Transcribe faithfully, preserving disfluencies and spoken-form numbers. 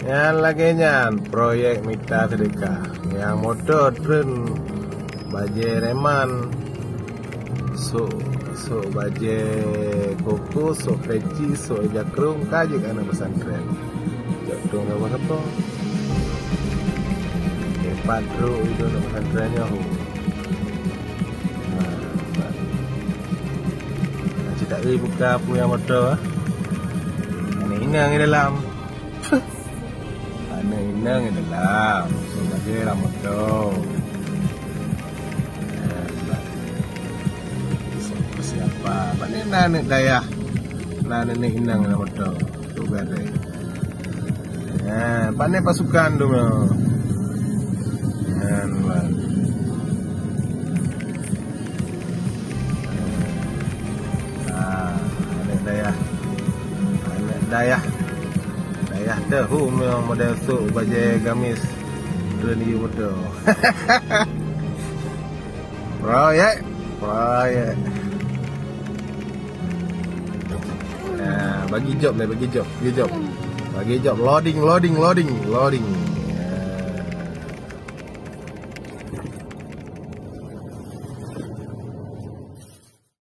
Nyan lagèe nyan proyek mita seudeukah. Nyang moto treun bajèe reman, sôk, sôk bajèe koko, sôk peci, sôk jakrong, ka jeuet aneuk pesantren. Jok tueng sapo-sapo. Hebat trok itu aneuk pesantren nyoe. Nah, hebat. Nah, cit tak buka peue nyang moto, ah. Aneuk inong di dalam. Aneuk inong di dalam. Sebagai lam moto. Nah, hebat. Siapa? Mana na aneuk dayah? Na aneuk inong lam moto. Tu gadai. Ha, pandai pasukan tu mah. Kan, bang. Ha, aneuk dayah. Aneuk dayah. Dayah teuhu memang model sôk bajèe gamis. Treun di moto. Proyek, proyek. Nah, bagi job deh, bagi job, bagi job. Bagi job, loading, loading, loading, loading.